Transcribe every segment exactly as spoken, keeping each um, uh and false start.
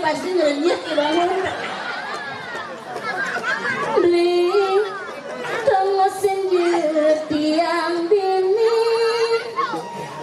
Pasti ngerenyet ya bangun. Beli, tunggu senja tiang bini.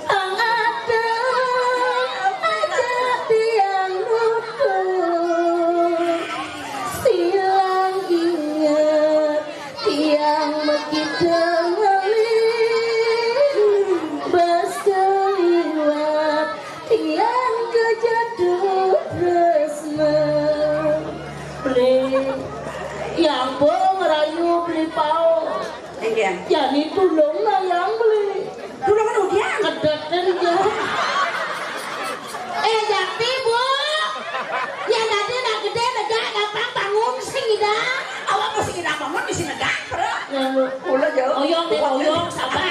Ang ada aja tiang luput. Silang inget tiang makita ngalih. Bas kaliwat tiang kejatuh tresna. Beli, yang bo ngerayu beli pau. Enggak. Jani tulung nayang beli. Tulung anu dia. Kedaten dia. Eh, Jati, Bu. Ya tadi nak gede negak gampang bangun sing ida. Awak mesti ida bangun di sini negak, bro. Ya, Bu. Ulah jauh. Oyong deh, oyong, sabar.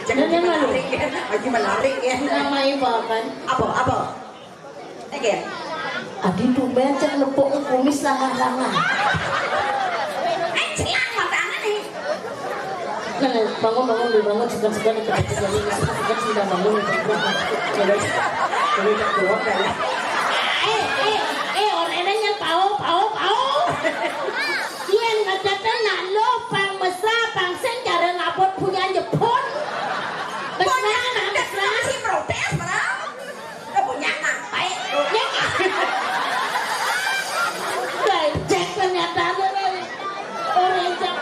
Jangan menarik ya. Lagi menarik ya. Nama ibu apa? Apa? Apa? Oke. Adi tumben cek nepuk kumis langah-langah. Eh, celang matanya nih. Nah, nah, bangun, bangun, dulu, bangun, segan, segan, segan, segan, segan, sudah bangun. Boleh, boleh tak keluar kan ya? Eh, eh, eh, orang ini pau, pau, pau. Yang ngecatnya nak lo pang mesra, pang sing cara ngabut punya Jepun. Mesra, nak mesra. Masih protes, padahal. Kebanyakan baik. Becek ternyata lu nih. Orang jang.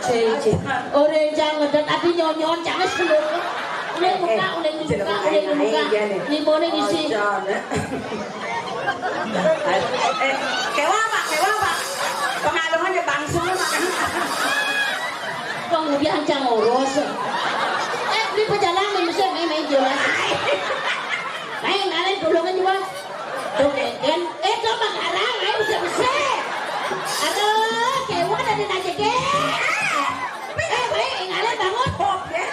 Cece. Orang jang ngedet tapi nyonyon jangan seluruh. Udah buka, udah buka, udah buka. Limo nih isi. Eh, kewa, Pak, kewa, Pak. Pengalaman ya bangsa, Pak. Wong udah ancang ngurus. Eh, beli pejalan nih, mesti main, main jelas. Main, main, tulungan juga. Tuh, Ken. Eh, coba garang, ayo, bisa, bisa. Aduh, kewan ada nanya, Ken. Eh, baik, ngalen bangun. Hop, ya.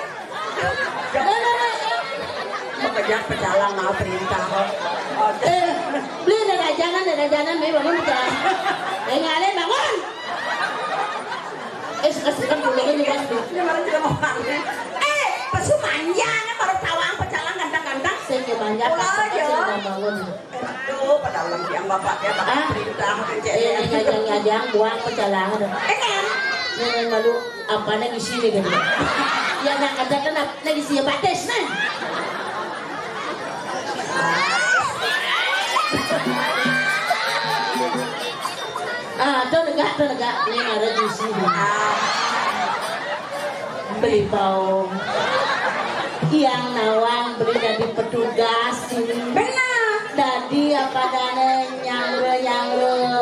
Loh, loh, loh, loh. Makejang pecalang mau perintah, kok. Eh, beli ada rajanan, ada rajanan, main bangun, pecalang. Eh, ngalen bangun. Eh, suka-suka dulu ini, Mas. Ini malah tidak mau pakai. Eh, pesu manjang, baru tawang pecalang ganteng-ganteng. Saya ke manjang, Ulah, pas ya. Saya bangun. Aduh, pada ulang tiang bapak ya, bapak Ah? Perintah, Cek, Eh, ya. Ini ngajang-ngajang, buang pecalang. Eh, kan? Ini malu, apa nih isi nih, gitu. Ya, nak kata kenapa, nih isi ya, batis, nih. Ah, tu negak, tu negak. Ni ada di sini. Beli bau. Yang nawang beli dari petugas ini. Benar. Dari apa dana nyangre-nyangre, eh,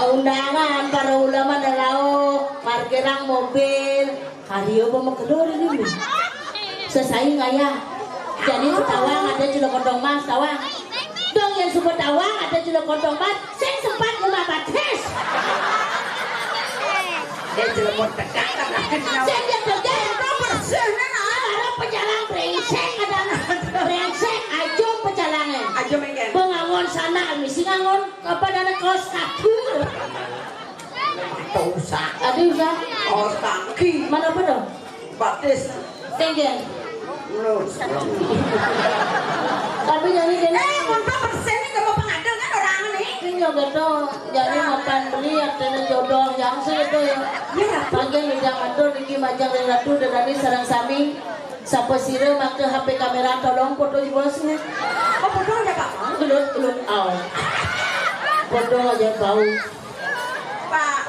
undangan para ulama dan lauk, parkiran mobil, Karya apa makelor ini, Bli? Sesai ngayah. Jadi petawang ada jelo kantong mas, tawang. Dong yang suba tawang ada jelo kantong mas, sing sempat ngumah batis. Eh, jelo mau tegak kan? Sing dia kerja yang tahu bersih, nah, nah. Ada pejalan brengsek, ada brengsek, ajo pejalannya. Ajo main kan? Pengangon sana, misi ngangon, apa dana kaos kaki. Tau usah. Adi usah. Oh, kaki. Mana apa dong? Batis. Tinggi. Lurus. Tapi jadi gini. Eh, mun bersih nih, kamu pengadil kan orang nih. Ini nggak betul. Jadi mapan beli artinya jodoh yang sih itu ya. Iya, Ratu. Bagian di Jakarta, di Kim Ajang dan Ratu dan Rani sareng sami. Sapa sira makta H P kamera, tolong foto di bawah sini. Oh, foto ada, Pak? Gelut, gelut, au. Foto aja bau. Pak,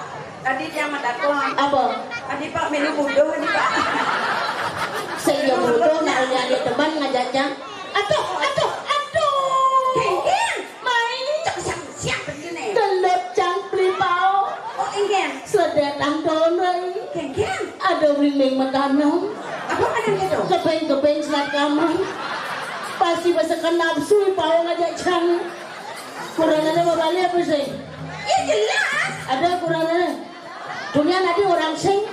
tadi dia mendakwah. Apa? Tadi Pak melu buduh ini, Pak. Saya buduh, nak lihat teman ngajak jam. Aduh, aduh, aduh. Geng, geng. Mai. Cok siang, siang begini. Gelut cang beli pau. Oh, inggih. Sedetan donai. Geng, geng. Ada ring-ring matanem. Apa matanem itu? Kepeng-kepeng selat kamar. Pasti besekan nafsu pau ngajak cang. Kurangannya mau balik apa sih? Ya jelas. Ada kurangannya. Dunia nanti orang sing.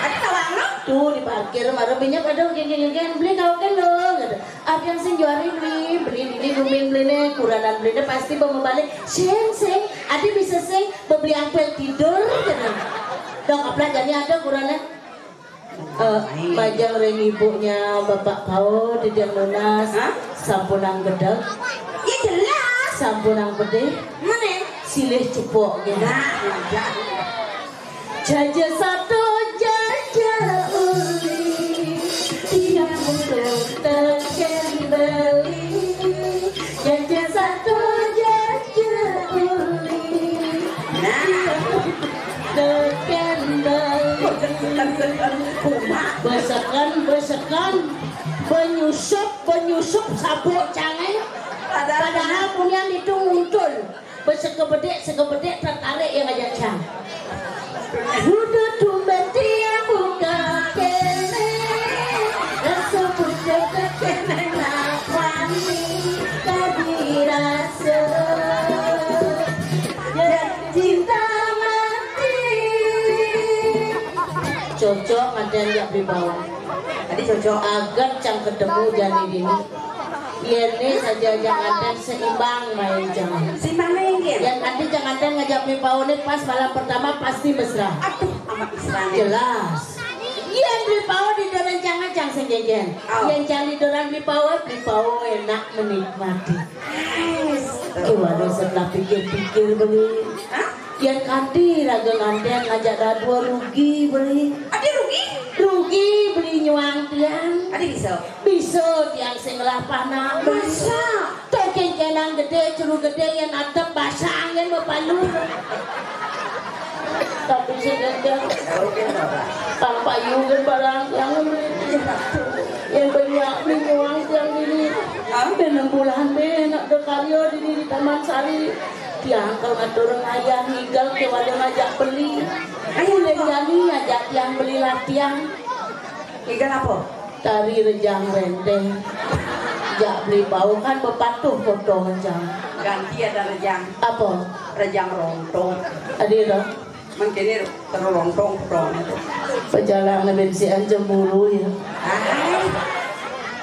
Ada tawang lo? Tuh di parkir, marah minyak ada geng-geng, beli kau kan lo, gitu. Ada yang sing juari beli, beli ini gumin beli nih, kuranan beli nih pasti bawa balik. Sing, sing, ada bisa sing, beli ampel tidur, gitu. Dong, apa jadi ada kuranan? Eh, majang ring ibunya Bapak Pau, Didian Lunas, Hah? Sampunang gedeg. Jelas. Sampunang bedé. Meneh. Silih cepok nggih. Nah, iya. Jaja sato, jaja uli, tiang butuh tekén beli. Jaja sato, jaja uli, nah, tiang butuh tekén beli. Beseken, beseken, benyusup, benyusup sabuk cangé. Padahal punyan itu nguntul. Besekebedik, sekebedik tertarik yang ngajak cang. Udah tumben tiang buka kéné, rasa pucuk kéné nak wani tadi rasa. Jadi cinta mati. Cocok nganten jak beli bawang. Tadi cocok. Agat cang ketemu jani dini. Yén né saja jang nganten seimbang main jang. Seimbang main game. Yén nanti jang nganten ngajak beli bawang né pas malam pertama pasti mesra. Aduh, amat mesra né. Jelas. Yén beli bawang di dalam jangan jang sing jengjen. Oh. Yén jang di dalam beli bawang, beli bawang enak menikmati. Nice. Gimana setelah pikir-pikir beli? Hah? Yén kanti raga nganten ngajak dadua rugi beli. Adi rugi? Rugi beli nyuang tiang. Adi bisa? Bisa tiang sing ngelah panak. Masa? Toh kéngkénang gedé, ceru gedé yén adep basah angin bepalu. Tapi sing gedé. Pang payu kan barang tiang beli. Yén banyak beli nyuang tiang dini. Hah? Enam bulan bé nak ada karya dini di Taman Sari. Tiang kalau ngatur ngayah ngigel ké wada ngajak beli. Ayo, uling apa? Jani ngajak tiang beli latihan. Ngigel apa? Tari rejang renteng. Jak beli bau kan bepatuh potong rejang. Ganti ada rejang. Apa? Rejang rontong. Ada dah. Mangkene terus rontong potong. Pejalan bensian cemburu ya. Ah.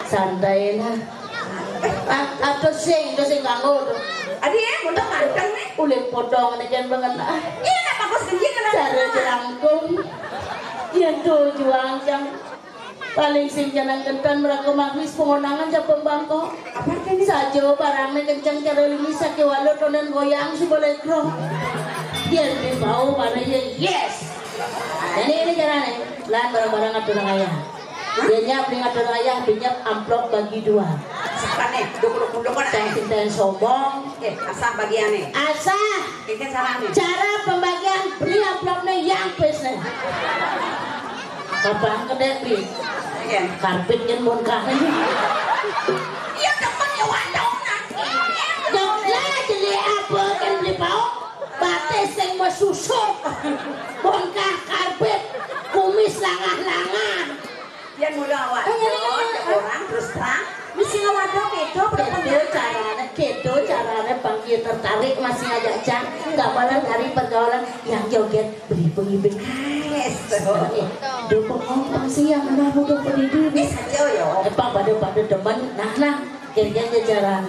Santai nah. Ah, atau sing, itu sing kanggo tuh. Adi ya, untuk manteng nih. Uling potong nih kan banget. Ah. Iya, nak bagus kencing kan? Cara jelangkung. Ya tuh juang jang. Paling sing janang kentan meraga magwis pengonangan ja pembangkok. Apa artinya? Saja barangnya kencang cara limis saké walau tonen goyang si boleh krong. Dia lebih bau mana ya? Yes. Jadi ini caranya. Lan barang-barang atur ngayah. Dia nyiap ning atur ngayah, dia nyiap amplop bagi dua. Sukane, dukun-dukun. Yang cinta yang sombong. Eh, asah bagiannya. Asah. Ini caranya. Cara pembagian beli amplopnya yang pesnya. Apa gedé beli? Iya. Karpet kan bongkar. Iya, demen ya, waduh, nanti. Dok lah, jadi apa kan beli bau? Batis sing mesusut. Bongkar karpet, kumis langah-langah. Yang muda awak, iya, iya, iya, orang terus terang. Mesti ngawado gitu, gitu caranya, gitu caranya Bang Kiyo tertarik masih ngajak cang. Gambaran dari pergaulan yang joget beli pengibing. Yes, tuh. Dukung kompang sih yang anak muda pendidik. Yes, aja ya. Eh, Pak, pada-pada demen. Nah, nah, kayaknya jajaran.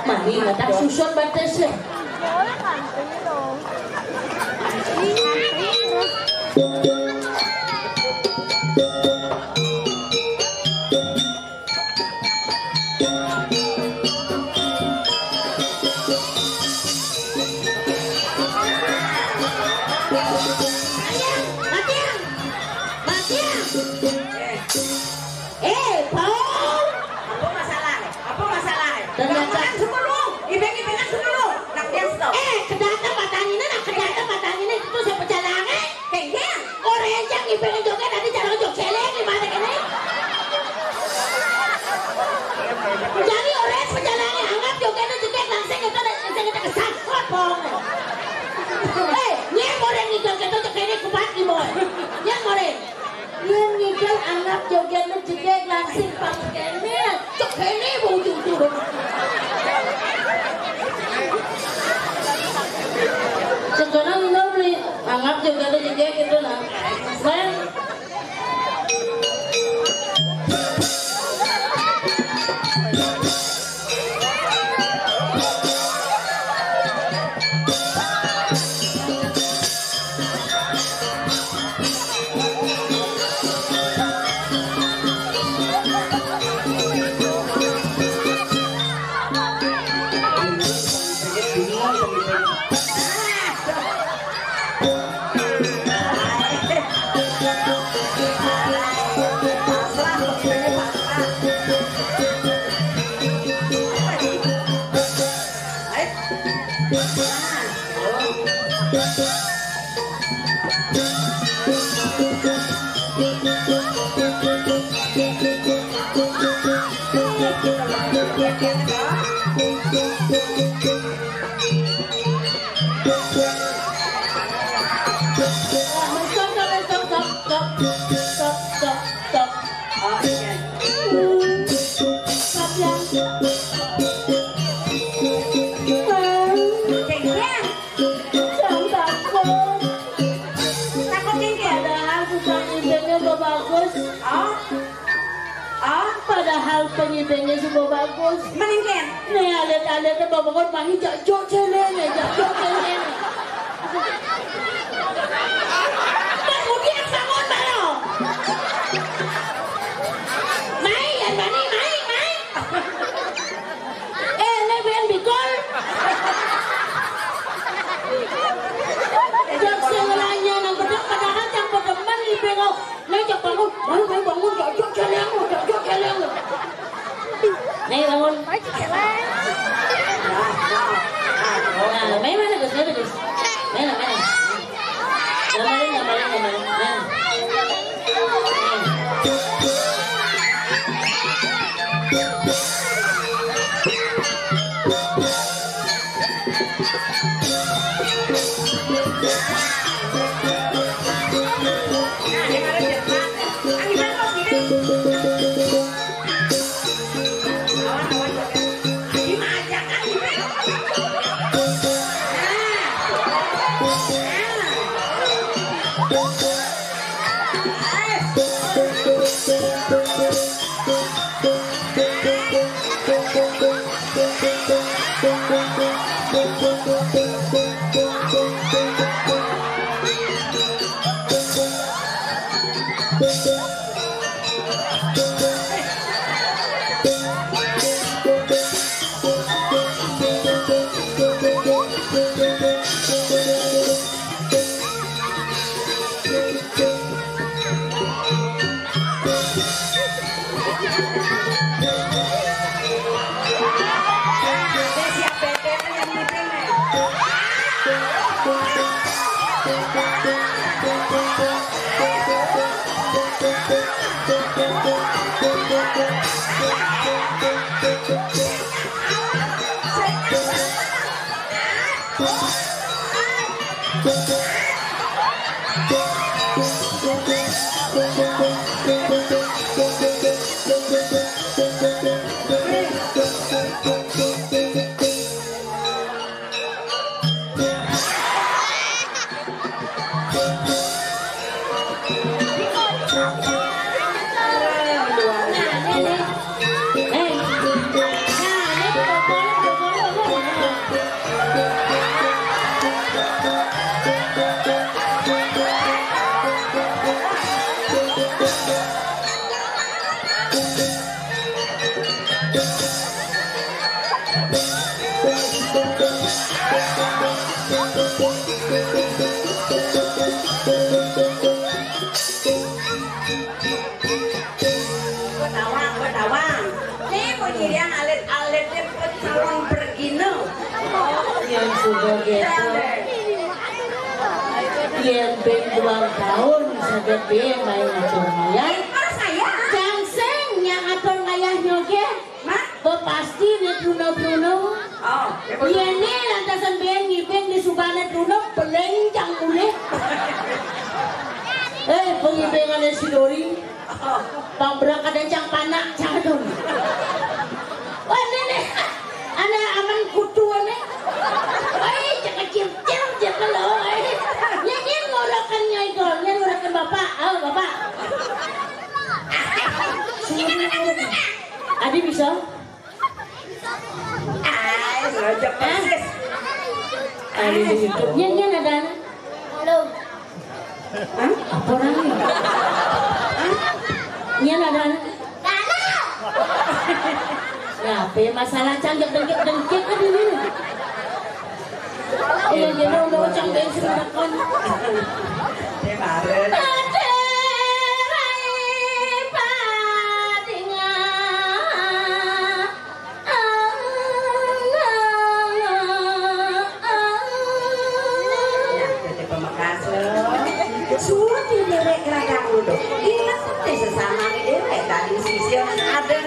Mani, datang susun batas ya. Matiang! Matiang! Matiang! Eh, Paul! Apa masalah? Apa masalah? Ternyata menang semua lu. Ibeng-ibengan semua lu. Nak dia stop. Eh, kedata matanya, nak kedata matanya itu siapa jalannya? Kengkeng. Orang yang ibeng joget tadi jalan joget celeng di mana kene? Jadi orang pejalannya anggap joget itu joget langsung itu ada langsung itu kesan. Apa? Eh, nyeng orang itu joget itu joget ini kubat di boy. Nyeng orang. Yén ngigel anak joget lu jegeg langsing pang kéné. Cek kéné bau jujur. Sekarang ngigel beli anak joget lu jegeg gitu nah. Main. Stop, stop, stop, stop, stop, stop, stop. Oh, iya. Stop ya. Cengkeh. Jangan takut. Takut cengkeh. Padahal tukang idenya bagus. Oh. Ah, padahal pengibenya suba bagus. Meningken. Nih, alit-alitnya babangun mahi jak jok celeng, jak jok celeng. Kemudian bangun baru. Mai, yang bani, mai, mai. Eh, ini ben bikol. Jak sing nanya nang bedek, padahal yang bedemen nih bengok. Nih, jak bangun. Ayo, ayo, bangun. Jak, jak, celeng, jak, jak, celeng. Nih, bangun. Nah, main mana, Gus? Mana, Gus? Mana, mana? Gambarin, gambarin, gambarin. Mana? Nih. Betawang, betawang. Nih, penyirian alit-alitnya calon pergina. Yang sudah gitu. Yang ben dua tahun saja dia main ngatur ngayah. Terus saya? Jangseng yang ngatur ngayahnya, ge. Mak? Bepasti ne Bruno-Bruno. Oh, ya, betul. Iya ne, lantasan ben ngibeng di subane Bruno, belenjang mulih. Eh, pengibengannya si Dori. Oh. Pang berangkat dan cang panak, cang dong. Wah, nenek. Anak aman kutu, nenek. Oi, cekecil, cil, cil, lo, oi. Nyanyi ngurakan nyai dong, nyanyi ngurakan bapak. Oh, bapak. Ini anak-anak. Adi bisa? Ay, ngajak persis. Adi begitu. Nyan, nyan ada anak? Belum. Hah? Apa namanya? Hah? Nyan ada anak? Ada. Nah, apa ya masalah canggih dengkit-dengkit ke dulu? Iya, jadi udah ucang bensin makan. Dia marah. Suruh dia dewek gerakan dulu. Ingat seperti sesama dewek tadi sisi ada